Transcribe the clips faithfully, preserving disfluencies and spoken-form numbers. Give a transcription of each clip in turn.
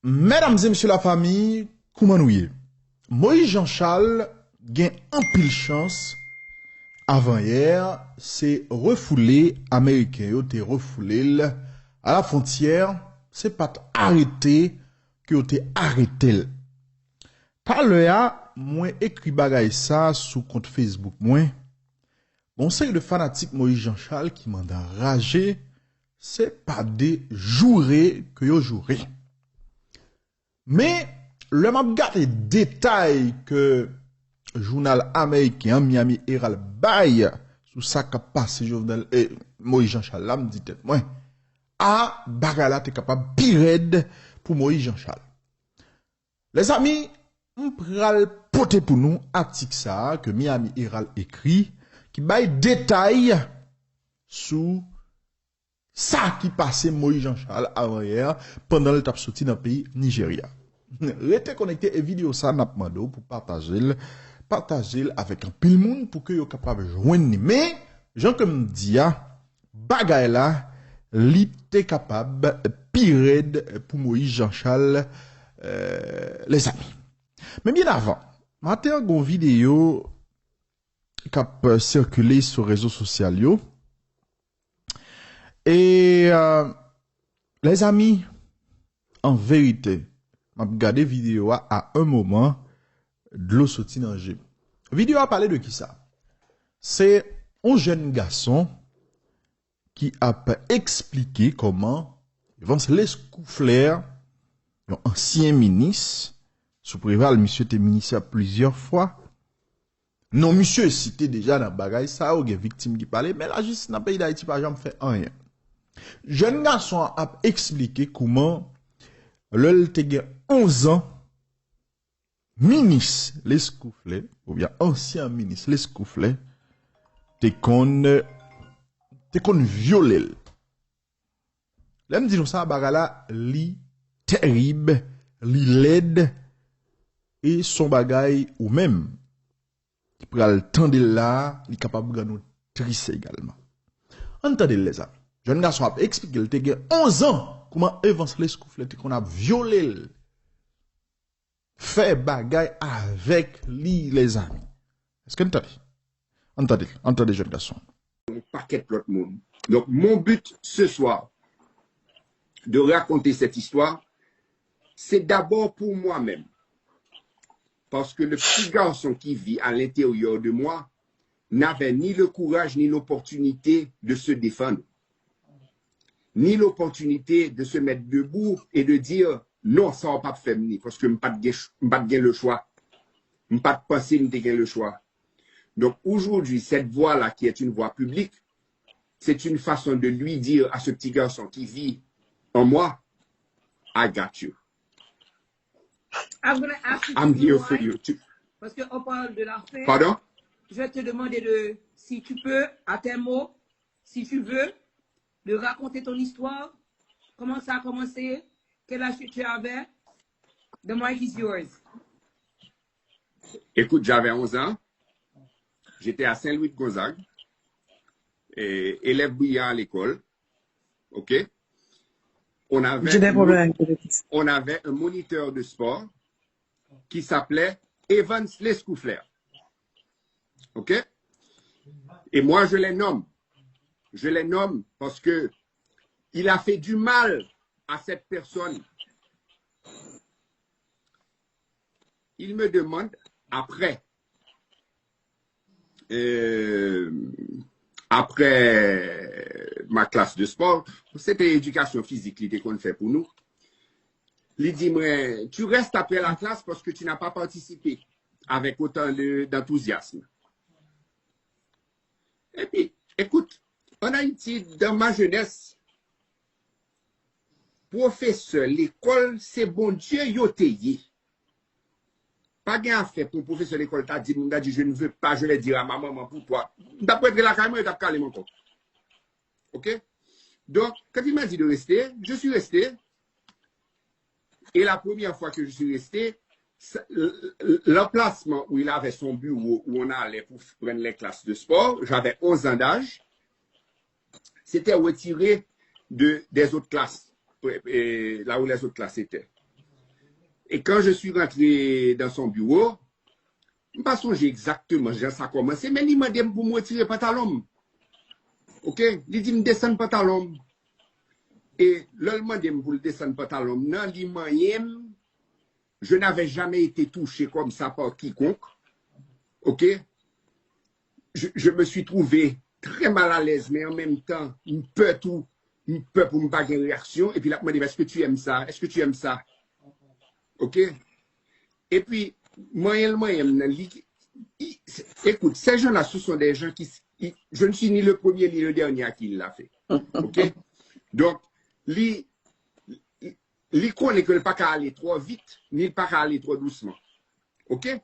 Medam e mesye lafanmi, kouman nou ye? Moyiz Janchal gen anpil chans. Avanyè, se refoule Ameriken yo te refoule l a la fwontyè, se pa t arete ke yo te arete l. Talè a, mwen ekri bagay sa sou kont Facebook mwen. Gon seri de fanatik Moyiz Janchal ki mande anraje, se pa de joure ke yo joure. Men, lè m ap gade detay ke jounal ameriken an, Miami Herald, bay sou sa k ap pase Jovenel, eh, Moyiz Janchal la, m di tèt mwen, a, bagay la te kapab pi rèd pou Moyiz Janchal. Lèzanmi, m pral pote pou nou atik sa a ke Miami Herald ekri, ki bay detay sou sa ki pase Moyiz Janchal avanyè pandan l t ap soti nan peyi Nijerya. Rete konekte e videyo sa n ap mande w pou pataje l, pataje l avèk anpil moun pou ke yo kapab jwenn li. Men, jan ke m di a, bagay la, li te kapab pi rèd pou Moyiz Janchal, eh, lèzanmi. Men byen avan, maten an gon videyo k ap sikile sou rezo sosyal yo. E, euh, lèzanmi, an verite, m ap gade videyo a, a un moman, dlo soti nan je m. Videyo a pale de kisa? Se yon jèn gason ki ap eksplike kòman Evans Lescouflair, yon ansyen minis sou Preval, misye te minis plizyè fwa, non misye site deja nan bagay sa yo, gen viktim ki pale, men lajistis nan peyi Dayiti pa janm fè anyen. Jèn gason an ap eksplike kouman, lè l te gen onz an, minis Lescouflair, oubyen ansyen minis Lescouflair, te konn, te konn vyole l. Lè m di nou sa, bagay la, li tèrib, li lèd, e s on bagay ou menm ki pral tande l la, li kapab rann ou tris egalman. Ann tande l, lèzanmi. Jèn gason ap eksplike l te gen onz an, kouman Evans Lescouflair te konn ap vyole l, fè bagay avèk li, lèzanmi. Èske n tande? Ann tande, ann tande jèn gason. Un paquet de l'autre monde. Donc, mon but ce soir, de raconter cette histoire, c'est d'abord pour moi-même. Parce que le petit garçon qui vit à l'intérieur de moi n'avait ni le courage ni l'opportunité de se défendre, ni l'opportunité de se mettre debout et de dire, non, sa w p ap fè m ni, paske m pa t gen, m pa t gen le choix. M pa t panse m te gen le choix. Donc aujourd'hui, cette voix-là qui est une voix publique, c'est une façon de lui dire à ce petit garçon qui vit en moi, I got you. I'm gonna ask you to I'm here be for you. quiet, Tu- parce que on parle de la fin. Pardon? Je vais te demander de, si tu peux, à tes mots, si tu veux, de raconter ton histoire, comment ça a commencé, quel âge que tu avais. The mic is yours. Écoute, j'avais onze ans. J'étais à Saint-Louis de Gonzague. Et élève brillant à l'école. OK? On avait, J'ai des un, problèmes avec le on avait un moniteur de sport qui s'appelait Evans Lescouflair. OK? Et moi, je les nomme. Je les nomme parce que il a fait du mal à cette personne. Il me demande après, euh, après ma classe de sport, c'était éducation physique, li te konn fè pou nou. Li di mwen, tu restes après la classe parce que tu n'as pas participé avec autant de- d'enthousiasme. Et puis, écoute, en Haïti, dans ma jeunesse, pwofesè lekòl se Bondye yo te ye. Pa gen afè pou pwofesè lekòl ta di m, ta di je ne veux pas, je vais dire à ma maman pour toi. M t ap rete lakay mwen, yo t ap kale m ankò. OK? Donc, quand il m'a dit de rester, je suis resté. Et la première fois que je suis resté, sa- l- l- l'emplacement où il avait son bureau, où on allait pour prendre les classes de sport, j'avais onze ans d'âge, c'était retiré de, des autres classes, euh, là où les autres classes étaient. Et quand je suis rentré dans son bureau, m pa sonje egzakteman jan sa kòmanse, men li mande m pou m retire pantalon m. Oke? Li di m desann pantalon m. E lè l mande m pou l desann pantalon m nan, li manyen m. Je n'avais jamais été touché comme ça par quiconque. Oke? Je, je me suis trouvé très mal à l'aise, men an menm tan, m pè tou, m pè pou m pa gen reyaksyon, epi l ap mande m, est-ce que tu aimes ça? Est-ce que tu aimes ça? Oke? Epi, manyen l manyen m nan, li, i- écoute, ces gens-là, ce sont des gens qui, i- je ne suis ni le premier ni le dernier à qui il l'a fait. Oke? Donk, li, li, li konnen ke l pa ka ale twò vit, ni l pa ka ale twò dousman. Oke?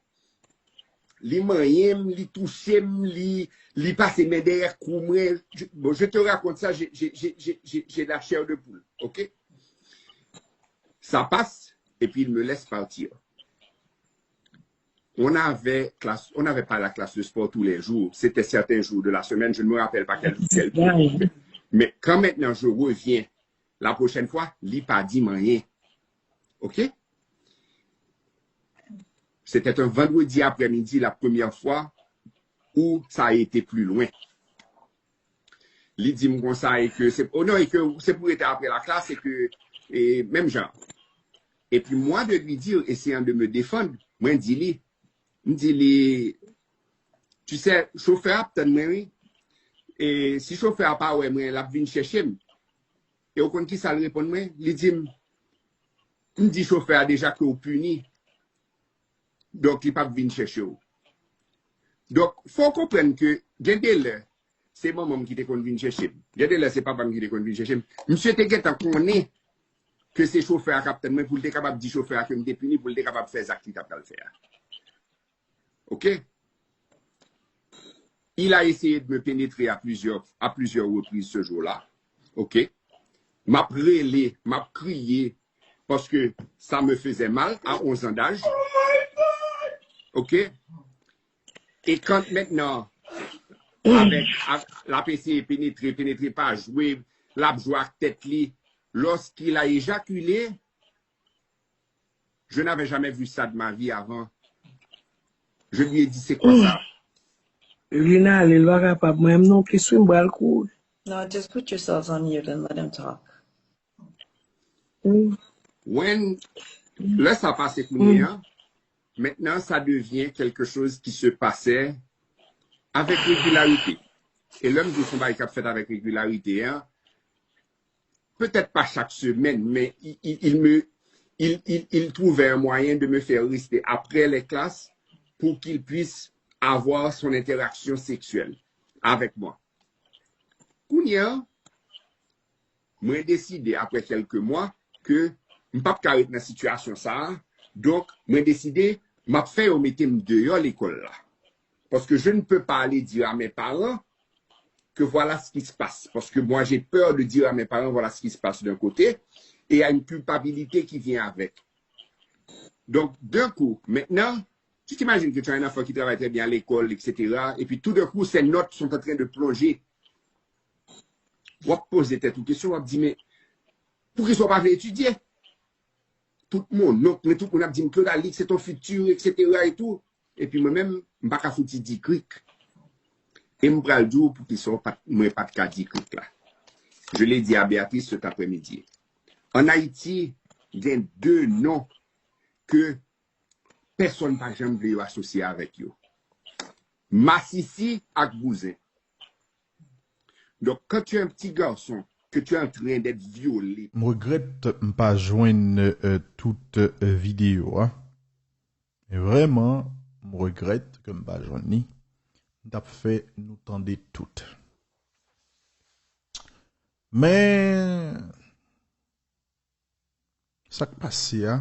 Li manyen m, li touche m, li, li pase men dèyè kou mwen. Je, bon, je te raconte ça, j'ai, j'ai, j'ai, j'ai, j'ai, j'ai la chair de poule. Oke? Ça passe, et puis il me laisse partir. On avait classe, on n'avait pas la classe de sport tous les jours. C'était certains jours de la semaine, je ne me rappelle pas quel, quel jour. Mais quand maintenant je reviens, la prochaine fois, li pa di m anyen. Oke? C'était un vendredi après-midi, la première fois où ça a été plus loin. Li di m konsa e ke se, oh non, e ke se pou rete apre la classe e ke, e menm jan. Et puis moi de lui dire, essayant de me défendre, mwen di li, m di li, tu sais, chofè a ap tann mwen, wi. E si chofè a pa wè mwen, l ap vin chèche m. E ou konn ki sa l reponn mwen? Li di m, m di chofè a deja ke w pini. Donk, li p ap vin chèche w. Donk, fò w konprann ke gen de lè, se manman m ki te konn vin chèche m. Gen de lè, se papa m ki te konn vin chèche m. Misye te gentan konnen ke se chofè a k ap tann mwen pou l te kapab di chofè a ke m te pini, pou l te kapab fè zak li t ap pral fè a. Oke? Il a essayé de me pénétrer à plusieurs, à plusieurs reprises ce jour-là. Oke? M ap rele, m ap kriye, paske ça me faisait mal à onze ans d'âge. Oke? E quand maintenant, avec, ak, l ap eseye penetre, penetre pa jwe, l ap jwe ak tèt li, lorsqu'il a éjaculé, je n'avais jamais vu ça de ma vie avant. Je lui ai dit, c'est quoi ça? Vin ale, l pa kapab. Mwen menm non plis, wi, m pral kouri. No, just put yourself on mute and let him talk. When, lè sa pase kounye a, maintenant ça devient quelque chose qui se passait avec régularité. E lè m di w se yon bagay k ap fèt avèk regilarite a, petèt pa chak semèn, men il, il, il me, il, il, il trouvait un moyen de me faire rester après les classes pour qu'il puisse avoir son interaction sexuelle avec moi. Kounye a, mwen deside, apre kèlke mwa, ke m p ap ka ret nan sitiyasyon sa a. Donk, mwen deside, m ap fè yo mete m deyò lekòl la. Parce que je ne peux pas aller dire à mes parents que voilà ce qui se passe. Parce que moi, j'ai peur de dire à mes parents, voilà ce qui se passe d'un côté, et il y a une culpabilité qui vient avec. Donc, d'un coup, maintenant, tu t'imagines que tu as un enfant qui travaille très bien à l'école, et cetera. Et puis tout d'un coup, ses notes sont en train de plonger. W ap poze tèt ou kesyon, w ap di, men, poukisa w pa vle etidye? Tout mon onk, men tout moun ap di m, Claude Alix, c'est ton futur, et cetera et tout. Epi mwen menm, m pa ka fouti di krik. E m pral di w poukisa w pa t, mwen pa t ka di krik la. Je l'ai dit à Béatrice cet après-midi. An Ayiti, gen de non ke pèsonn pa janm vle yo asosye avèk yo. Masisi ak bouzen. Donc, quand tu es un petit garçon, que tu es en train d'être violé. M regrèt m pa jwenn euh, tout euh, videyo a. Men vrèman, m regrèt ke m pa jwenn li. M t ap fè nou tande tout. Men, sa k pase a,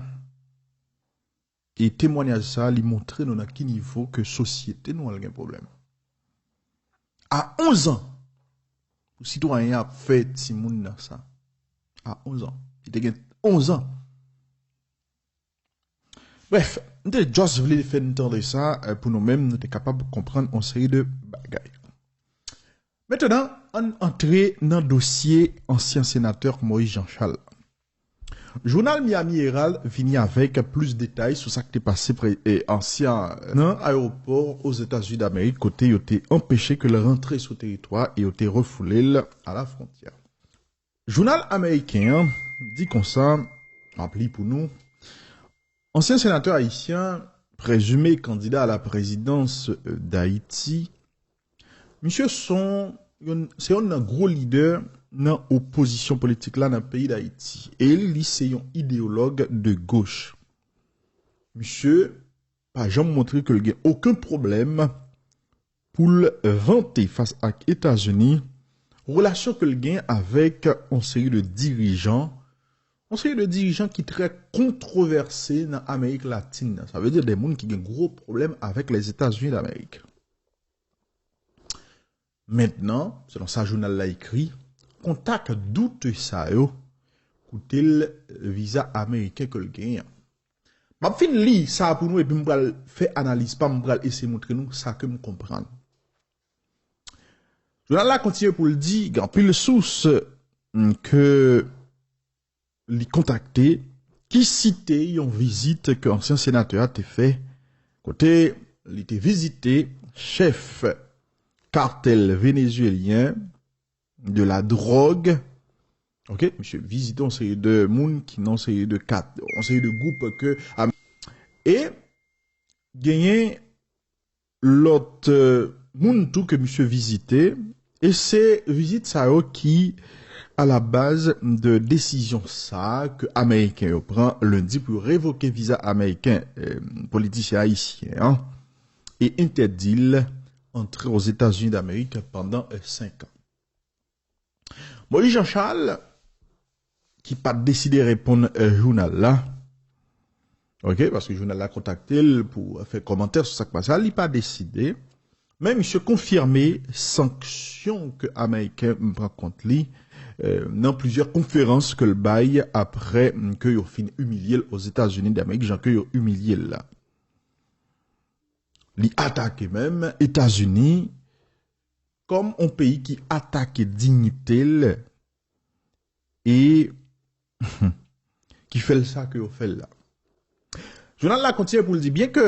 e temwanyaj sa a, li montre nou nan ki nivo ke sosyete nou an gen pwoblèm. A onz an, pou sitwayen ap fè timoun nan sa. A onz an. Li te gen onz an. Brèf, m te just vle fè n tande sa euh, pou nou menm, nou te kapab konprann yon seri de bagay. Mentnan, ann antre nan dosye ansyen senatè Moïse Jean Charles. Jounal Miami Herald vini avèk plis detay sou sa k te pase pre- e, ansyen nan ayewopò Ozetazini Damerik, kote yo te anpeche ke l rantre sou teritwa e yo te refoule l a la fwontyè. Jounal ameriken an di konsa, m ap li pou nou, ansyen senatè ayisyen, prezime kandida a la prezidans Dayiti, misye son yon, se yonn nan gwo lidè nan opozisyon politik la nan peyi Dayiti. E li se yon ideyològ de goch. Misye pa janm montre ke l gen okenn pwoblèm pou l vante fas ak Etazini relasyon ke l gen avèk yon seri de dirijan, yon seri de dirijan ki trè kontwovèse nan Amerik Latin nan. Sa vle di de moun ki gen gwo pwoblèm avèk Lèzetazini Damerik. Mentnan, selon sa jounal la ekri, kontak doute sa yo koute l viza ameriken ke l genyen. M ap fin li sa pou nou epi m pral fè analiz pa m, m pral eseye montre nou sa ke m konprann. Jounal la kontinye pou l di, gen anpil sous ke li kontakte ki site yon vizit ke ansyen senatè a te fè, kote li te vizite chèf kartèl venezuelyen de la dròg. Ok, misye vizite yon seri de moun ki nan yon seri de kat, yon seri de gwoup ke e genyen lòt euh, moun tou ke misye vizite, e se vizit sa yo ki a la baz de desizyon sa ke ameriken yo pran lendi pou yo revoke viza ameriken euh, politisyen ayisyen an e entèdi l antre Ozetazini Damerik pandan 5 an. Moïse Jean Charles, ki pa t deside reponn euh, jounal la, ok, paske jounal la kontakte l pou fè kòmantè sou sa k pase a, li pa deside, men misye konfime sanksyon ke ameriken pran kont li euh, nan plizyè konferans ke l bay apre ke yo fin imilye l Ozetazini Damerik, jan ke yo imilye l la. Li atake menm Etazini kòm yon peyi ki atake diyite l e ki fè l sa ke yo fè l la. Jounal la kontinye pou l di, byen ke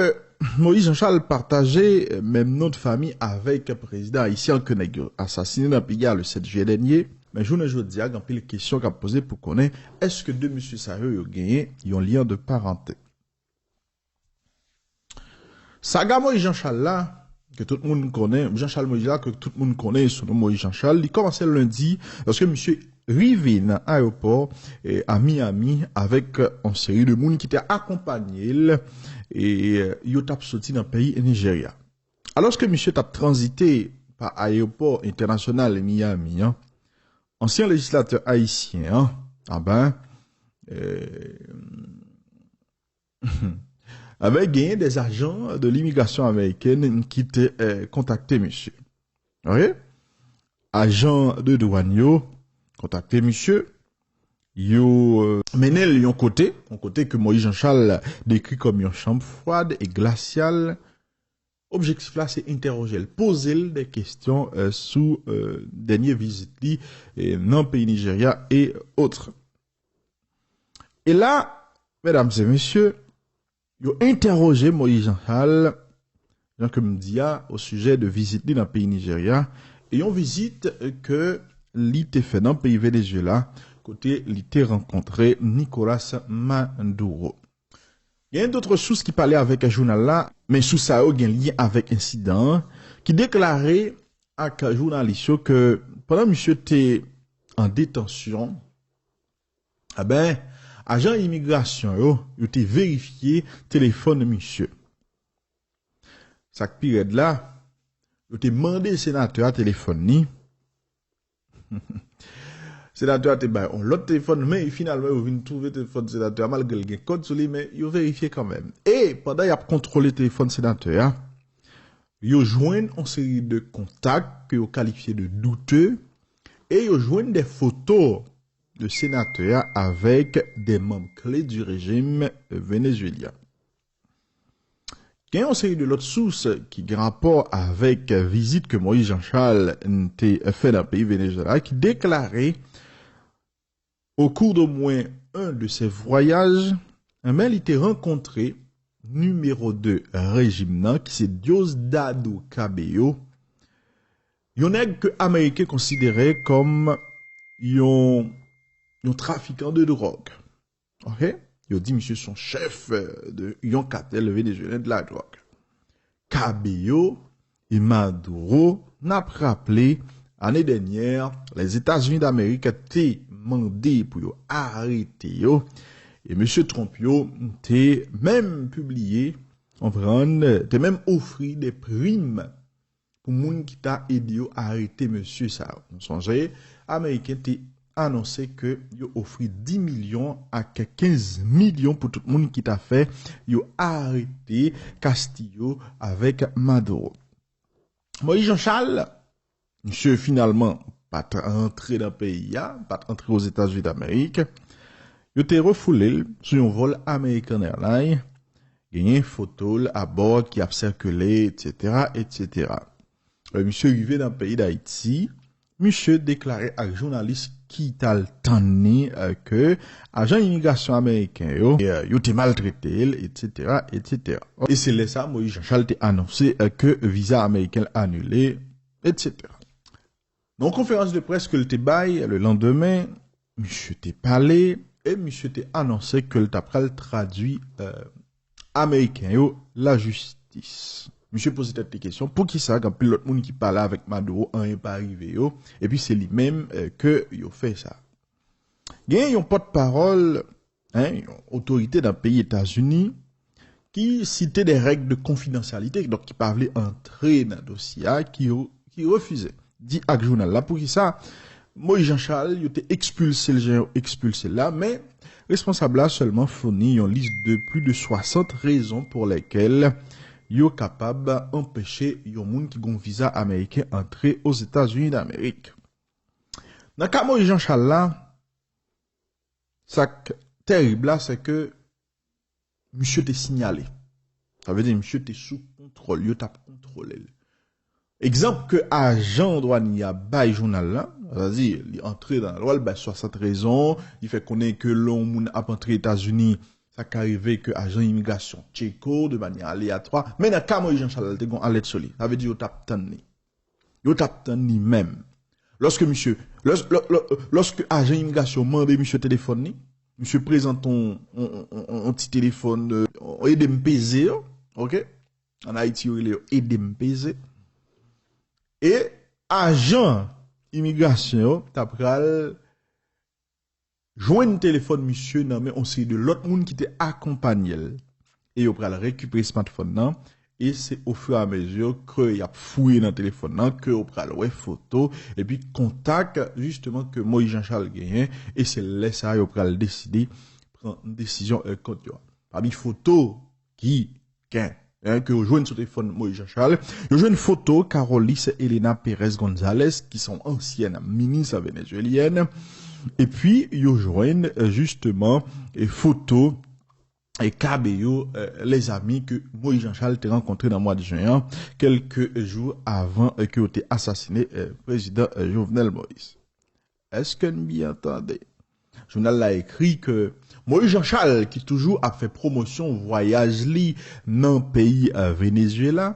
Moïse Jean Charles pataje menm non de fami avèk prezidan ayisyen ke nèg yo asasinen nan peyi a le sèt jiyè dènye, men jounen jodi a gen anpil kesyon k ap poze pou konnen èske de mesye sa yo yo genyen yon lyen de parante. Saga Moïse Jean Charles la, ke tout moun konnen, Jean Charles Moïse la, ke tout moun konnen sou non Moïse Jean Charles, li kòmanse lendi, lòske misye rive nan ayewopò eh, a Miami avèk yon seri de moun ki te akonpanye l e eh, yo t ap soti nan peyi Nijerya. Alòske misye t ap tranzite pa ayewopò entènasyonal Miami an, ansyen lejislatè ayisyen an, anben, eh, Anben, genyen des agents de l'immigration américaine ki te eh, kontakte misye. Ok? Ajan de dwàn yo kontakte misye. Yo eh, mennen l yon kote, yon kote ke Moïse Jean Charles dekri kòm yon chanm fwad e glasyal. Objektif la se entèwoje l, poze l de kesyon eh, sou eh, dènye vizit li eh, nan peyi Nijerya e otre. E la, medam e mesye, yo entèwoje Moïse Jean Charles, jan ke m di a, o sijè de vizit li nan peyi Nijerya, e yon vizit ke li te fè nan peyi Venezuela, kote li te rankontre Nicolas Maduro. Gen dòt sous ki pale avèk jounal la, men sous sa yo gen lyen avèk ensidan an, ki deklare ak jounalis yo ke pandan misye te an detansyon, Enben, ajan imigrasyon yo, yo te verifye telefòn misye. Sa k pi rèd la, yo te mande senatè a telefòn li. Senatè a te bay yon lòt telefòn, men finalman yo vin twouve telefòn senatè a, malgre l gen kòd sou li, men yo verifye kanmenm. E pandan y ap kontwole telefòn senatè a, yo jwenn yon seri de kontak ke yo kalifye de douteux e yo jwenn de foto de senatè a avèk de manm kle du rejim venezuelyen. Gen yon seri de lòt sous ki gen rapò avèk vizit ke Moïse Jean Charles te fè nan peyi Venezuela ki deklare au cours d'au moins un de ses voyages, enben, li te rankontre nimewo de rejim nan, ki se Diosdado Cabello, yon nèg ke Ameriken konsidere kòm yon, yon trafikan de dwòg. Ok? Yo di misye se yon chèf, euh, de yon katèl venezuelyen de la dròg. Cabello e Maduro, n ap raple, ane dènyè, Lèzetazini Damerik te mande pou yo arete yo. E mesye Trump yo te menm pibliye, konprann, te menm ofri de prim pou moun ki ta ede yo arete mesye sa yo. Nou sonje, Ameriken te anonse ke yo ofri dis milyon ak kenz milyon pou tout moun ki ta fè yo arete Castillo avèk Maduro. Moïse Jean Charles, misye finalman pa t rantre nan peyi a, pa t rantre Ozetazini Damerik. Yo te refoule l sou yon vòl American Airlines. Genyen foto l abò ki ap sikile, etsetera, etsetera. Euh, misye rive nan peyi Dayiti, misye deklare ak jounalis ki t al tann li, euh, ke ajan imigrasyon ameriken yo, euh, yo te maltrete l, etsetera, etsetera. E se lè sa, Moïse Jean Charles te anonse, euh, ke viza ameriken l anile, etsetera. Nan yon konferans de près ke l te bay le landemen, misye te pale e misye te anonse ke l ta pral tradui, euh, Ameriken yo lajistis. Misye poze tèt li kesyon, poukisa gen anpil lòt moun ki pale avèk Maduro, anyen pa rive yo, epi se li menm, euh, ke yo fè sa? Gen yon pòtpawòl, hein, yon otorite nan peyi Etazini, ki site de règ de konfidansyalite, donk ki pa vle antre nan dosye a, ki, ki refize di ak jounal la. Poukisa Moïse Jean Charles, yo te ekspilse l jan yo ekspilse l la, men responsab la sèlman founi yon lis de plis de swasant rezon pou lèkèl yo kapab anpeche yon moun ki gen yon viza ameriken antre Ozetazini Damerik. Nan ka Moïse Jean Charles la, sa k tèrib la, se ke misye te sinyale. Sa vle di misye te sou kontwòl, yo t ap kontwole l. Egzanp ke ajan dwani a bay jounal la, sa di, li antre nan lwa, li bay swasant rezon, li fè konnen ke lè yon moun ap antre Etazini, sa ka rive ke ajan imigrasyon tcheke w de manyè aleyatwa, men nan ka Moïse Jean Charles, te gen yon alèt sou li. Sa vle di yo t ap tann li. Yo t ap tann li menm. Lòske misye, lòs-, lò-, lò-, lòske ajan imigrasyon mande misye telefòn li, misye prezante yon, yon, yon, yon, yon ti telefòn, euh, ede m peze yo, ok? An Ayiti, yo rele yo ede m peze. E ajan imigrasyon yo ta pral jwenn telefòn misye nan men yon seri de lòt moun ki te akonpanye l. E yo pral rekipere smartphone nan. E se ofirameziye ke y ap fouye nan telefòn nan, ke yo pral wè foto, epi kontak, jisteman, ke Moïse Jean Charles genyen. E se lè sa a yo pral deside pran desizyon, euh, kont yo. Pami foto ki gen, hein, ke yo jwenn sou telefòn Moïse Jean Charles. Yo jwenn foto Carolys Elena Pérez González, ki se yon ansyèn minis venezuelyèn. Epi, yo jwenn, euh, jisteman, e foto e Cabello, euh, lèzami ke Moïse Jean Charles te rankontre nan mwa de jen an, kèlke jou avan, euh, ke yo te asasine, euh, prezidan, euh, Jovenel Moïse. Èske n byen tande? Jounal la ekri ke Moïse Jean Charles, ki toujou ap fè pwomosyon vwayaj li nan peyi, euh, Venezuela,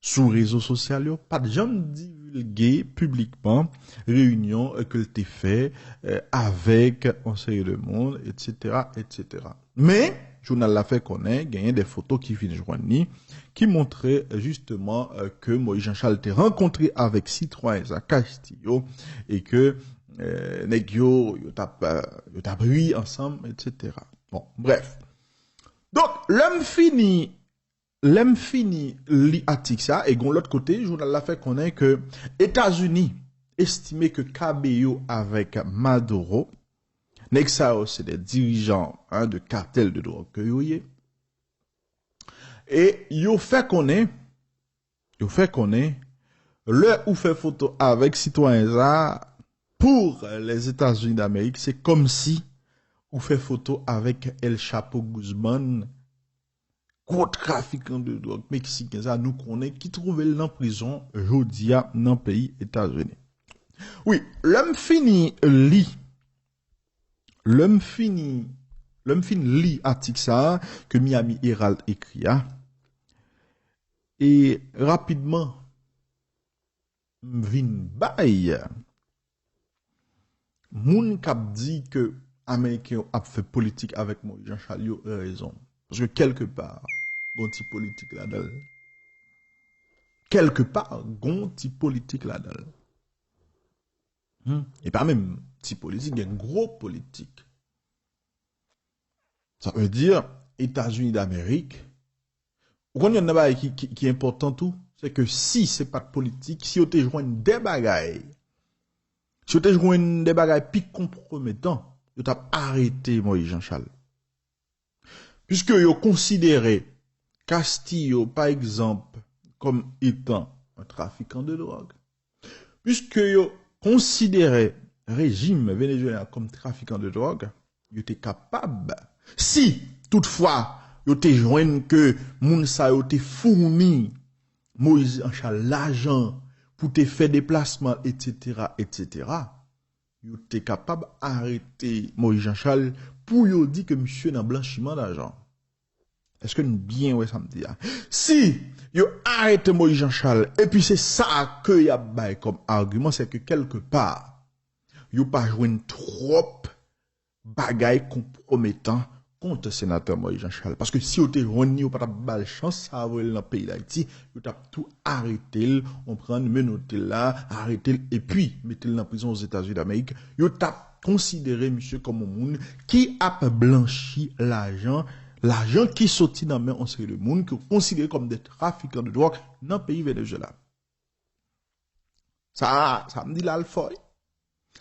sou rezo sosyal yo, pa t janm divilge piblikman reyinyon, euh, ke l te fè, euh, avèk yon seri de moun, etsetera, etsetera. Men, jounal la fè konnen genyen de foto ki vin jwenn li, ki montre, euh, jisteman, euh, ke Moïse Jean Charles te rankontre avèk sitwayen sa Castillo, e ke, euh, nèg yo, yo t ap, euh, yo t ap ri ansanm, etsetera. Bon, brèf. Donk, lè m fini, lè m fini li atik sa, e gon lòt kote, jounal la fè konnen ke Etazini estime ke Cabello avèk Maduro, nèg sa yo se de dirijan, hein, de katèl de dwòg ke yo ye. E yo fè konnen, yo fè konnen, lè ou fè foto avèk sitwayen sa, pou Lèzetazini Damerik, se kòmsi ou fè foto avèk El Chapo Guzman, gwo trafikan de dwòg meksiken sa nou konnen ki twouve l nan prizon jodi a nan peyi Etazini. Wi, lè m fini li, Lè m fini, lè m fin li atik sa a ke Miami Herald ekri a, e rapidman, m vin bay moun k ap di ke Ameriken yo ap fè politik avèk Moïse Jean Charles yo rezon. Paske kèlkepa, gon ti politik ladan l. Kèlkepa, gon ti politik ladan l. Hmm. E pa menm ti politik, gen gwo politik. Sa vle di, Etazini Damerik, ou konn youn nan bagay ki, ki, ki enpòtan tou, se ke si se pa t politik, si yo te jwenn de bagay, si yo te jwenn de bagay pi konpwometan, yo t ap arete Moïse Jean Charles. Piske yo konsidere Castillo, pa egzanp, kòm etan un trafikan de dròg, piske yo konsidere rejim venezuelyen kòm trafikan de dròg, yo te kapab, si toutfwa yo te jwenn ke moun sa yo te founi Moïse Jean Charles lajan pou te fè deplasman, etsetera, etsetera, yo te kapab arete Moïse Jean Charles pou yo di ke misye nan blanchiman lajan. Èske n byen wè sa m di a? Si yo arete Moïse Jean Charles, epi se sa ke y ap bay kòm agiman, se ke kèlkepa, yo pa jwenn twòp bagay konpwometan kont senatè Moïse Jean Charles. Paske si yo te jwenn li, yo pa t ap ba l chans sa a voye l nan peyi Dayiti, yo t ap tou arete l, konprann, menote l la, arete l, epi mete l nan prizon Ozetazini Damerik. Yo t ap konsidere misye kòm yon moun ki ap blanchi lajan, lajan ki soti nan men yon seri de moun ke yo konsidere kòm de trafikan de dwòg nan peyi Venezuela. Sa, sa m di la, l fò, wi.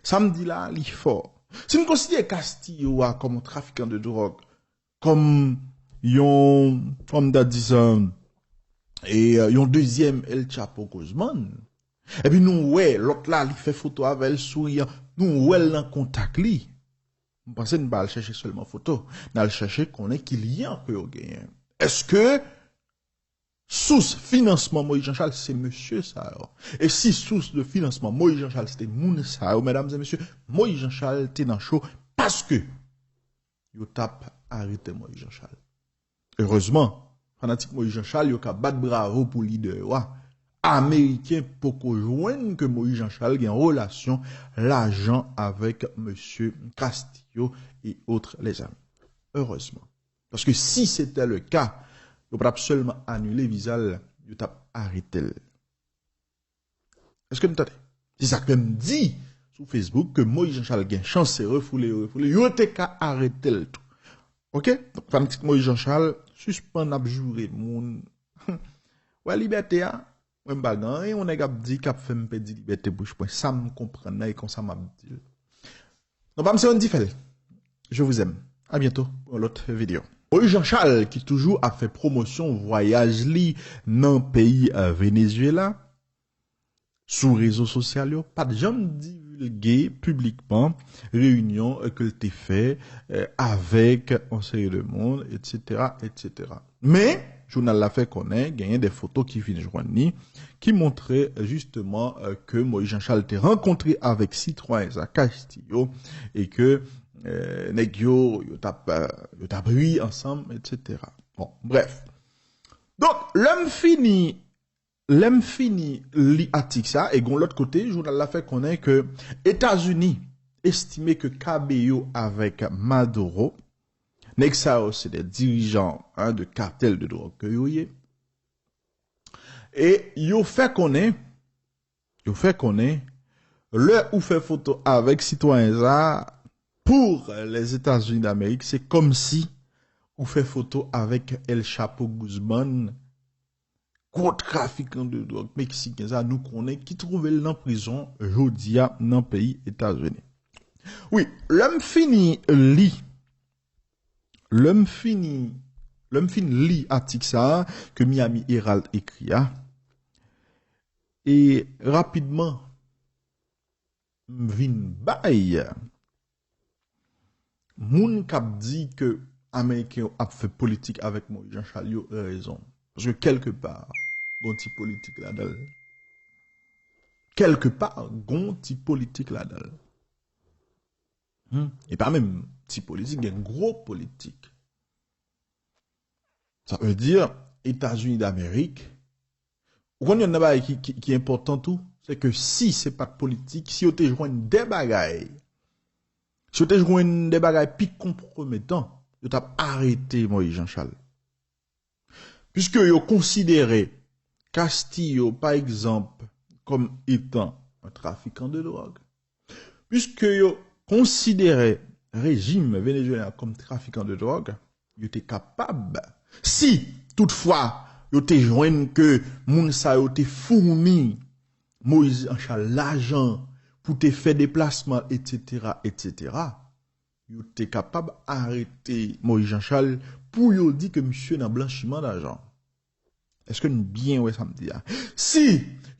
Sa m di la, li fò. Si n konsidere Castillo a kòm yon trafikan de dwòg, kòm yon, kòm ta di sa, e, yon dezyèm El Chapo Guzman, epi nou wè lòt la, li fè foto avè l, souriyan, nou wè l nan kontak li. M panse n pa al chèche sèlman foto, n al chèche konnen ki lyen ke yo genyen. Èske sous finansman Moïse Jean Charles se mesye sa yo? E si sous de finansman Moïse Jean Charles se te moun sa yo, medam e mesye, Moïse Jean Charles te nan cho paske yo t ap arete Moïse Jean Charles. Erezman, fanatik Moïse Jean Charles yo ka bat bravo pou lidè yo a. Ameriken poko jwenn ke Moïse Jean Charles gen relasyon lajan avèk mesye Castillo et autres, les amis. Erezman. Paske si se te le ka, yo pa t ap sèlman anile viza l, yo t ap arete l. Èske n tande? Se sa ke m di sou Facebook, ke Moïse Jean Charles gen chans se refoule yo refoule, yo te ka arete l tou. Oke? Donk, fanatik Moïse Jean Charles, sispann ap joure moun. Wè libète a, mwen m pa gen anyen yon nèg ap di k ap fè m pèdi libète bouch mwen. Sa m konprann nan e konsa m ap di l. Non pa m se Wendy Fèl. Je vous aime. À bientôt pour une autre vidéo. Moïse Jean Charles ki toujou ap fè pwomosyon vwayaj li nan peyi, euh, Venezuela, sou rezo sosyal yo, pa t janm divilge piblikman reyinyon, euh, ke l te fè, euh, avèk yon seri de moun, etsetera, etsetera. Men, jounal la fè konnen genyen de foto ki vin jwenn li, ki montre jisteman, euh, ke Moïse Jean Charles te rankontre avèk sitwayen sa Castillo e ke, euh, nèg yo, yo t ap, euh, yo t ap ri ansanm, etsetera. Bon, brèf. Donk, lè m fini, lè m fini li atik sa, e gon lòt kote, jounal la fè konnen ke Etazini estime ke Cabello avèk Maduro, nèg sa yo se de dirijan, hein, de katèl de dwòg ke yo ye. E yo fè konnen, yo fè konnen, lè ou fè foto avèk sitwayen sa, pour les États-Unis d'Amérique, se kòmsi ou fè foto avèk El Chapo Guzman, gwo trafikan de dwòg meksiken sa, nou konnen ki twouve l nan prizon jodi a nan peyi Etazini. Wi, lè m fini li, lè m fini, lè m fin li atik sa a ke Miami Herald ekri a, e rapidman, m vin bay moun k ap di ke Ameriken yo ap fè politik avèk Moïse Jean Charles yo rezon. Paske kèlkepa, gon ti politik ladan l. Kèlkepa, gon ti politik ladan l. Hmm. E pa menm ti politik, gen gwo politik. Sa vle di, Etazini Damerik, ou konn youn nan bagay ki, ki, ki enpòtan tou, se ke si se pa t politik, si yo te jwenn de bagay, si yo te jwenn de bagay pi konpwometan, yo t ap arete Moïse Jean Charles. Piske yo konsidere Castillo, pa egzanp, kòm etan yon trafikan de dwòg, piske yo konsidere rejim venezuelyen an kòm trafikan de dwòg, yo te kapab, si toutfwa yo te jwenn ke moun sa yo te founi Moïse Jean Charles lajan pou te fè deplasman, etsetera, etsetera, yo te kapab arete Moïse Jean Charles pou yo di ke misye nan blanchiman lajan. Èske n byen wè sa m di a? Si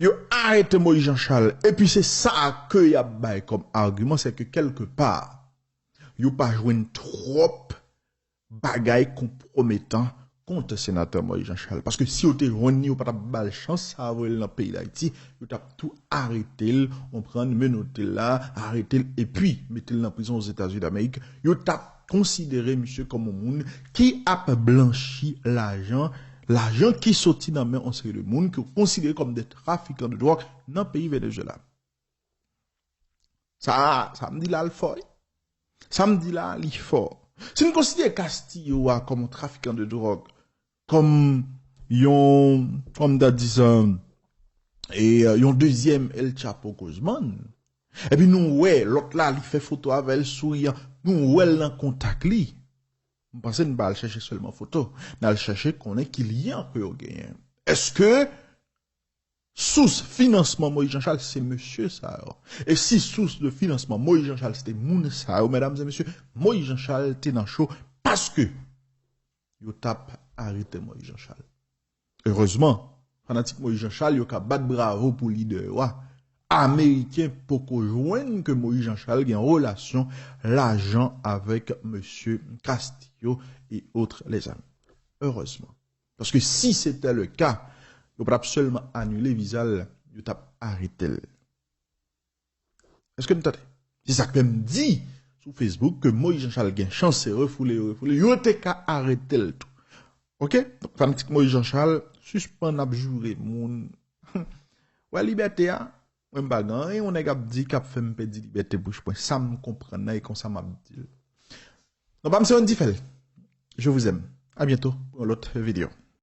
yo arete Moïse Jean Charles, epi se sa ke y ap bay kòm agiman, se ke kèlkepa, yo pa jwenn twòp bagay konpwometan kont senatè Moïse Jean Charles. Paske si yo te jwenn li, yo pa t ap ba l chans sa voye l nan peyi Dayiti, yo t ap tou arete l, konprann, menote l la, arete l, epi mete l nan prizon Ozetazini Damerik. Yo t ap konsidere misye kòm yon moun ki ap blanchi lajan, lajan ki soti nan men yon seri de moun ke yo konsidere kòm de trafikan de dwòg nan peyi Venezuela. Sa, sa m di la, l fò, wi. Sa m di la, li fò. Si n konsidere Castillo a kòm yon trafikan de dwòg, kòm yon, kòm ta di sa, e, yon dezyèm El Chapo Guzman, epi nou wè lòt la, li fè foto avè l souriyan, nou wè l nan kontak li. M panse n pa al chèche sèlman foto, n al chèche konnen ki lyen ke yo genyen. Èske sous finansman Moïse Jean Charles se mesye sa yo? E si sous de finansman Moïse Jean Charles se te moun sa yo, medam e mesye, Moïse Jean Charles te nan cho paske yo t ap arete Moïse Jean Charles. Erezman, fanatik Moïse Jean Charles yo ka bat bravo pou lidè yo a. Ameriken poko jwenn ke Moïse Jean Charles gen relasyon lajan avèk mesye Castillo et autres, les amis. Erezman. Paske si se te le ka, yo pa t ap sèlman anile viza l, yo t ap arete l. Èske n tande? Se sa k fè m di sou Facebook ke Moïse Jean Charles gen chans se refoule yo refoule, yo te ka arete l tou. Oke? Donk, fanatik Moïse Jean Charles, sispann ap joure moun. Wè libète a, mwen m pa gen anyen yon nèg ap di k ap fè m pèdi libète bouch mwen. Sa m konprann nan e konsa m ap di l. Non, pa m se Wendy Fèl. Je vous aime. À bientôt pour une autre vidéo.